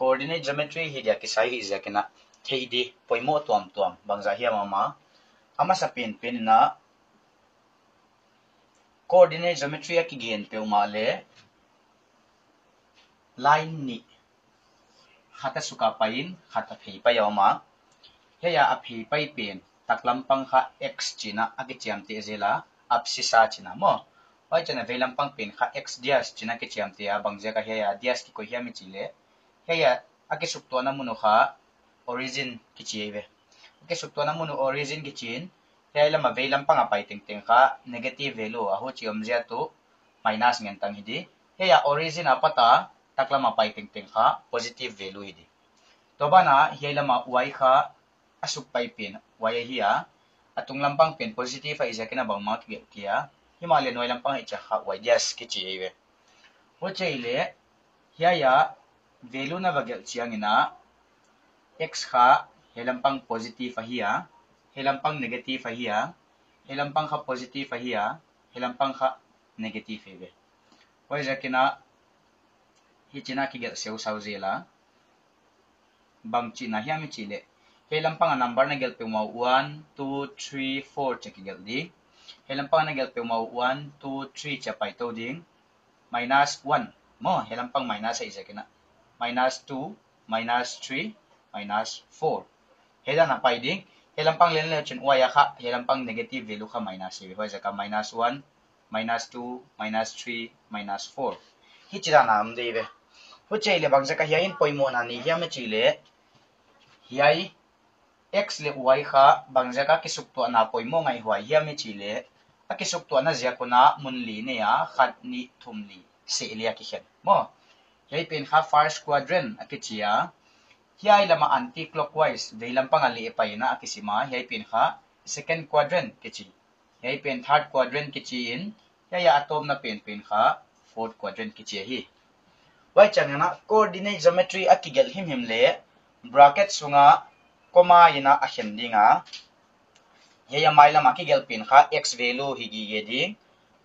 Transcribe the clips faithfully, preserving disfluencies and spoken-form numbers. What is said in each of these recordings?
Coordinate geometry hi dia kisai hi ziakin a theih di poimoh tuamtuam bangzah hiam a om a. A masapen pen in a coordinate geometry a kigen peuhmah leh line nih, khat a suk a pai in khat a phei pai a om a. Hiai a a phei pai pen taklam pang kha x chi in a kichiamteh zel a, abscissa chi in a maw. Huai chiang a veilam pang pen kha x dias chi in a kichiamteh a, bangziak a hiai a dias kikoih hiam i chih leh, hiai a a kisuktuahna mun uh kha origin kichi ve. A kisuktuahna mun uh origin kichi in, hiai lam a veilam pang a pai tengteng kha negative value a, huchi omzia tuh minus ngen tang hi di. Hiai a origin apat a taklam a pai tengteng kha positive value hi di. Tua ban a hiai lam a y kha a suk pai pen y ahi a, a tunglam pang pen positive ahi ziakin a bangmah kigelh kei a, himahleh nuailam pang i chih kha y dias kichi ve. Huchi leh hiai a value na va gelh chiang in a x kha hiai lam pang positive ahi a, hiai lam pang negative ahi a, hiai lam pang kha positive ahi a, hiai lam pang kha negative hi ve. Huaiziakin a hichi in a kigelh seusau zel a. Bangchi na hiam i chih leh, hiai lam pang a number na gelh peuhmah uh one, two, three, four chi a kigelh ding. Hiai lam pang na gelh peuhmah uh one, two, three chi a pai tou ding. Minus one maw, hiai lam pang minus ahi ziakin a, minus two, minus three, minus four. Hiai dan a pai ding. Hiai lam pang len leu chin y a kha hiai lam pang negative value kha minus hi ve. Huaiziak a minus one, minus two, minus three, minus four. Hichi dan a om di ve. Huchi leh bangziak a hiai in poimohna nei hiam i chih leh, hiai x leh y kha bangziak a kisuktuahna poimoh ngaihhuai hiam i chih leh, a kisuktuahna ziak un a mun li nei a, khat, nih, thum, li, seh li a kikhen maw. Hiai pen kha first quadrant a kichi a, hiai lam a anti-clockwise veilam pang a leh pai in a kisim a, hiai pen kha second quadrant kichi. Hiai pen third quadrant kichi in, hiai a a tawpna pen pen kha fourth quadrant kichi ahi. Huai chiang in a coordinate geometry a kigelh himhim leh bracket sung a comma in a a khen ding a, hiai a mailam a kigelh pen kha x value hi gige ding,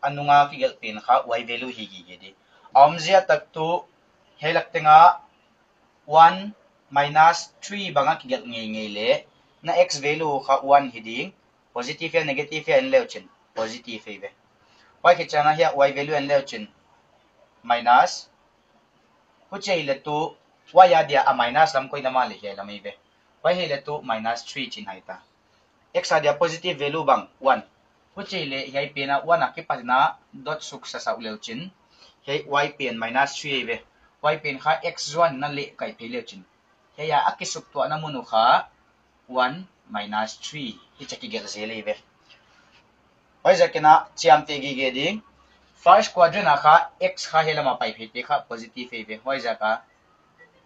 a nung a kigelh pen kha y value hi gige ding. A omzia tak tuh hiai lak teng a one minus three bang a kigelh ngeingei leh, na x value kha one hi ding, positive hia negative hia en leu chin positive hi ve. Huai khit chiang a hiai y value en leu chin minus, huchi leh tuh y a dia a minus lam koih na mahleh hiai lam hi ve. Huai hi leh tuh minus three chi in hita. X a dia positive value bang one. Huchi leh hiai pen a one a kipat in a dot suk sasau leu chin, hiai y pen minus three hi ve. Y pen kha x zuan in a leh kai phei leu chin, hiai a a kisuktuahna mun uh kha one minus three hichi a kigelh zel hi ve. Huaiziakin a chiamteh gige ding. First quadrant a kha x kha hiai lam a pai phei te kha positive hi ve. Huaiziak a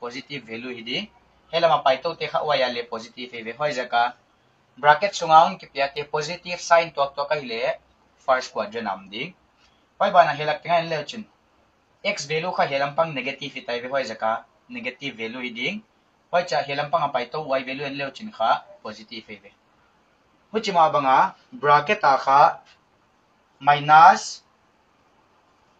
positive value hi ding. Hiai lam a pai tou te kha y a leh positive hi ve. Huaiziak a bracket sung a hong kipia te positive sign tuaktuak ahi leh first quadrant a om ding. Huai ban a hiai lak teng a en leu chin, x value kha hiai lam pang negative hi tai ve, huaiziak a negative value hi ding. Huai chiang hiai lam pang a pai tou y value en leu chin kha positive hi ve. Huchi mah bang a bracket a kha minus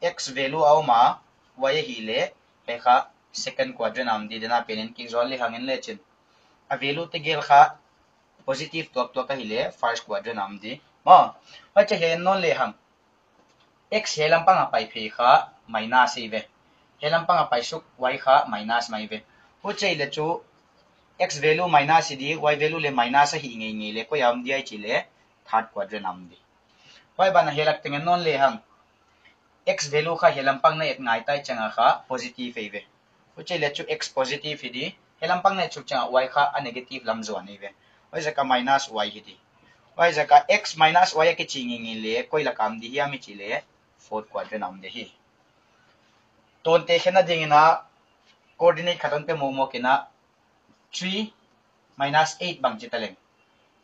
x value a om a, y ahi leh, hiai kha second quadrant a om di. Dena pen in kik zual lehang en leu chin, a value tegel kha positive tuaktuak ahi leh first quadrant a om di maw. Huchi hiai en nawn lehang, x hiai lam pang a pai phei kha minus hi ve. Hiai lam pang a pai suk y kha minus mai ve. Huchi leh chu x value minus hi di, y value leh minus ahi ngeingei leh koi a om di i chih leh third quadrant a om di. Huai ban a hiai lak teng en nawn lehang, x value kha hiai lam pang na et ngai tai chiang a kha positive hi ve. Huchi leh chu x positive hi di, hiai lam pang na et suk chiang a y kha a negative lam zuan hi ve. Huaiziak a minus y hi di. Huaiziak a x minus y a kichi ngeingei leh koi lak a om di hiam i chih leh fourth quadrant a om di hi. Tuate khenna ding in a coordinate khat hon pe mawkmawk in a, three minus eight bang chi taleng,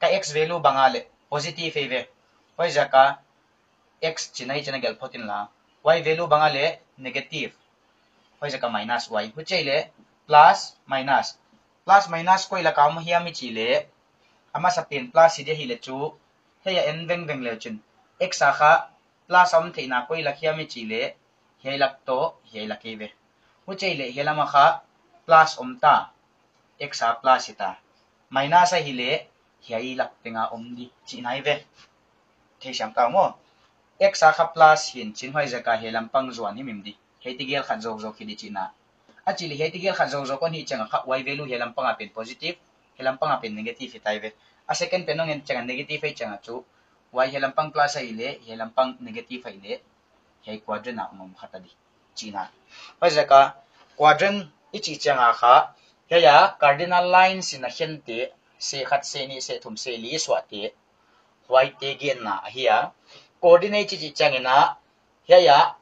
ka x value bang a leh positive hi ve. Huaiziak a x chi in a hichi in a gelh phot inla, y value bang a leh negative. Huaiziak a minus y. Huchi leh plus minus. Plus minus koi lak a om hiam i chih leh, a masapen plus hi di ahi leh chu, hiai a en vengveng leu chin, x a kha plus a om theihna koi lak hiam i chih leh, hiai lak toh hiai lak hi ve. Huchi leh hiai lam a kha plus om ta, x a plus hita, minus ahihleh hiai lak teng a om di chihna ive. Theisiam ta maw. X a kha plus hi'n chin, huaiziak a hiai lampang zuan himhim di. Hiai tegel khat zawkzawk hi di chihna. A chih leh hiai tegel khat zawkzawk hon hih chiang a kha y value hiai lampang a pen positive, hiai lampang a pen negative hita ive. A second pen hon en chiang a negative ahih chiang a chu, y hiai lampang plus ahihleh, hiai lampang negative ahihleh, hiai quadrant a om kha ta di chihna. Huaiziak a quadrant i chih chiang a kha, hiai a cardinal lines in a khente, seh khat, seh nih, seh thum, seh li suahte, huaite genna ahi a. Coordinate i chih chiang in a, hiai a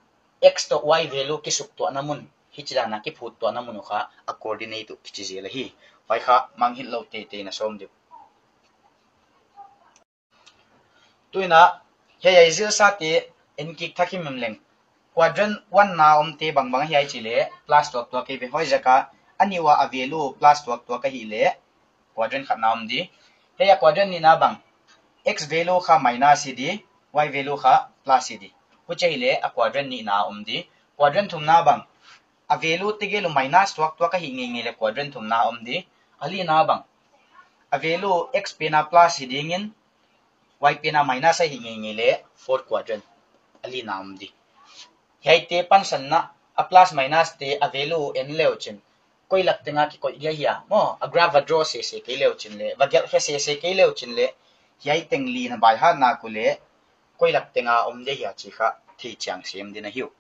x toh y value kisuktuahna mun, hichidan a kiphuttuahna mun uh kha a coordinate uh kichi zel ahi. Huai kha mangngilh lou teitei in a sawm di uh. Tuin a, hiai a i zilsate en kik thak himhim leng, quadrant one na omte bangbang hiai chih leh plus tuaktuak ive. Huaiziak a, a nih ua a value plus tuaktuak ahihleh quadrant khat na om di. Hiai a quadrant nihna bang, x value kha minus hi di, y value kha plus hi di. Huchi ahihleh a quadrant nihna om di. Quadrant thumna bang, a value tegel uh minus tuaktuak ahih ngeingei leh quadrant thumna om di. A lina bang, a value x pen a plus hi dingin, y pen a minus ahih ngeingei leh fourth quadrant a lina om di. Hiaite pansan in a, plus minus te a value en le uchin, koi lak teng a kikoih dia hia maw, a graph va draw sese kei le uchin leh, va gelh khe sese kei le uchin leh, hiai teng li na baihatna uh leh, koi lak teng a om dia hia chih kha theichian sem di ahi uh.